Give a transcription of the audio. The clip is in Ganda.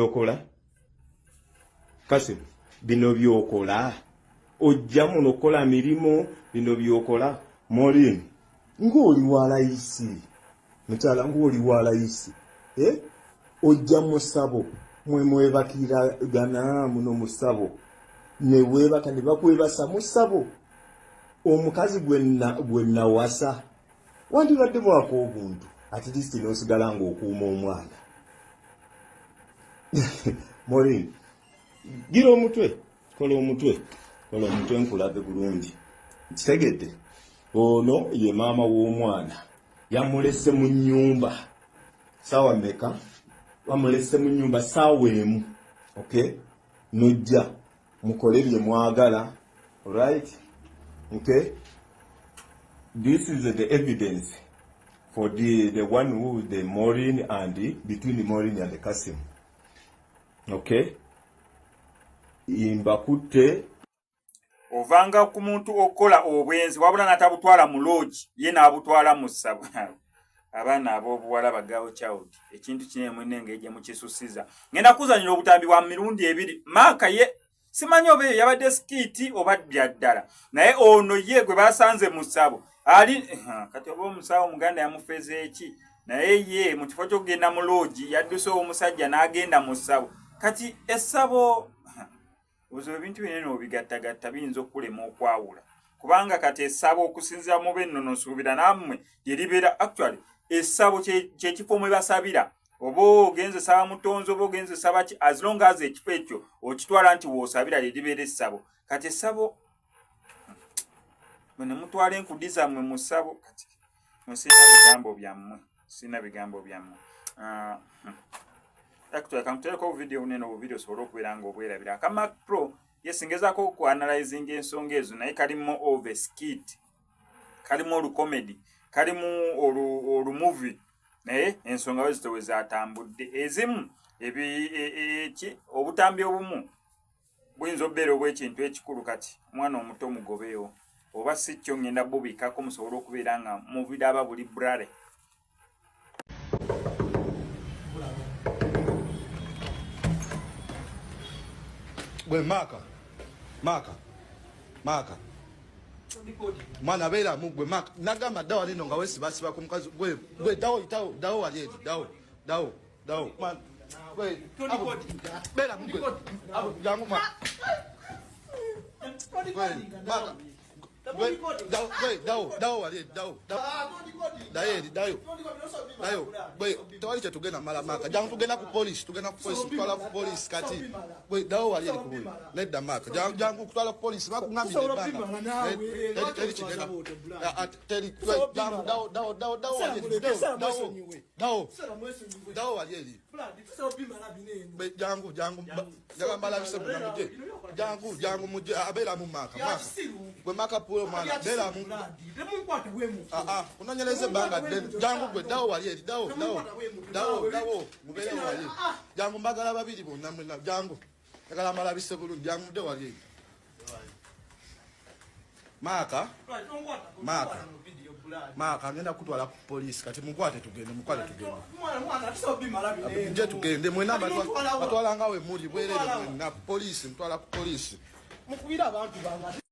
Byokola Kasimu, bino byokola, ojja muno okukola mirimu, bino byokola. Maureen, ng'oli wa layisi, mukyala ng'oli wa layisi, eh? Ojja musabo mwe mwebakiragana muno musabo ne weebaka ne bakwebasa musabo. Omukazi gwe nawasa wandibadde mwako obuntu at least n'osigala ng'okuuma omwana. Maureen, gira omutwe, kola omutwe, kola omutwe nkulabe bulungi. Nkitegedde. Ono ye maama w'omwana, yamulese mu nnyumba saawa meka? Bamulese mu nnyumba saawa 1. Okay, nojja mukole bye mwagala. Right, okay, this is the evidence for the one who the Maureen and the, between Maureen and the Kasim. Okay, imbakutte. Ovanga ku muntu okukola obwenzi wabula n'atabutwala mu loogi, ye n'abutwala mu ssabo. Abaana ab'obuwala ba girl child, ekintu kinene mwine engeri gye mukisusiza. Ngenda kuzanyira obutambi bwa mirundi ebiri. Maaka ye simanyi oba eyo yabadde skit oba bya ddala, naye ono ye gwe basanze mu ssabo ali kati oba omusawo omuganda yamufeze eki, naye ye mu kifo ky'okugenda mu loogi yadduse omusajja n'agenda mu ssabo. Kati essabo obuzibu, ebintu binene obigattagatta biyinza okukulema okwawula, kubanga kati essabo okusinziira mu bennono, nsuubira nammwe lye libeera actually essabo kyekifo mwe basabira, oba ogenze saba mutonzi oba ogenze saba ki, as long as ekifo ekyo okitwala nti woosabira, lye libeera essabo. Kati essabo mwe ne mutwala enkudi zammwe mu ssabo. Kati sirina bigambo byammwe, sirina bigambo byammwe. Actually, kankuteereko obuvidiyo bunene, obuvidiyo osobole okubeera nga obwerabira. Aka Mark Pro, yes, ngezaako okuanalyzinga ensonga ezo, naye kalimu of a skit, kalimu olucomedy, kalimu olumovie, naye ensonga we zito we zatambudde ezimu eki obutambi obumu buyinza okubeera obw'ekintu ekikulu. Kati omwana omuto mugobeewo, oba si kyo ngenda bubikkako musobole okubeera nga mubiraba buli brale. Gwe Maaka, Maaka, Maaka, mwana beeramu. Gwe Maaka, nagamba ddawa lino nga weesibasiba ku mukazi. Gwe, gwe, ddawo, yitawo, ddawo wali eri, ddawo, ddawo, ddawo, mwana gwe, abo, beeramu gwe, abo, jangu mwana gwe, Maaka gwe, ddawo, gwe, ddawo, ddawo wali eri, ddawo, ddawo, ddayo eri, ddayo, ddayo gwe, tewali kyetugenda mala. Maaka, jangu, tugenda ku polisi, tugenda ku polisi, tutwala ku polisi. Kati gwe ddawo wali eri kubuyo. Nedda Maaka, jangu, jangu kutwala ku polisi, bakungambye ebbanga teri, teri kigenda. Ah, ah, teri. Gwe jangu, ddawo, ddawo, ddawo, ddawo wali eri, ddawo, ddawo, ddawo, ddawo wali eri. Be, jangu, jangu, njagala mbalabise mwenna, mujje, jangu, jangu mujje. Abeeramu Maaka, Maaka gwe, Maaka pulo, mwana beeramu. Ah, ah, kunonyereza ebbanga ddene. Jangu gwe, ddawo wali eri, ddawo, ddawo, ddawo, ddawo, mubeerewo wali eri. Jangu, mbagala babiri bonna mwenna, jangu, njagala mbalabise bulungi, jangu mudde wali eri. Maaka, Maaka, Maaka, ngenda kutwala ku poliisi kati. Mukwate tugende, mukwate tugende, nje tugende mwena. Batwala nga we muli bwerere mwenna ku poliisi, mutwala ku poliisi. Mukubira abantu bange.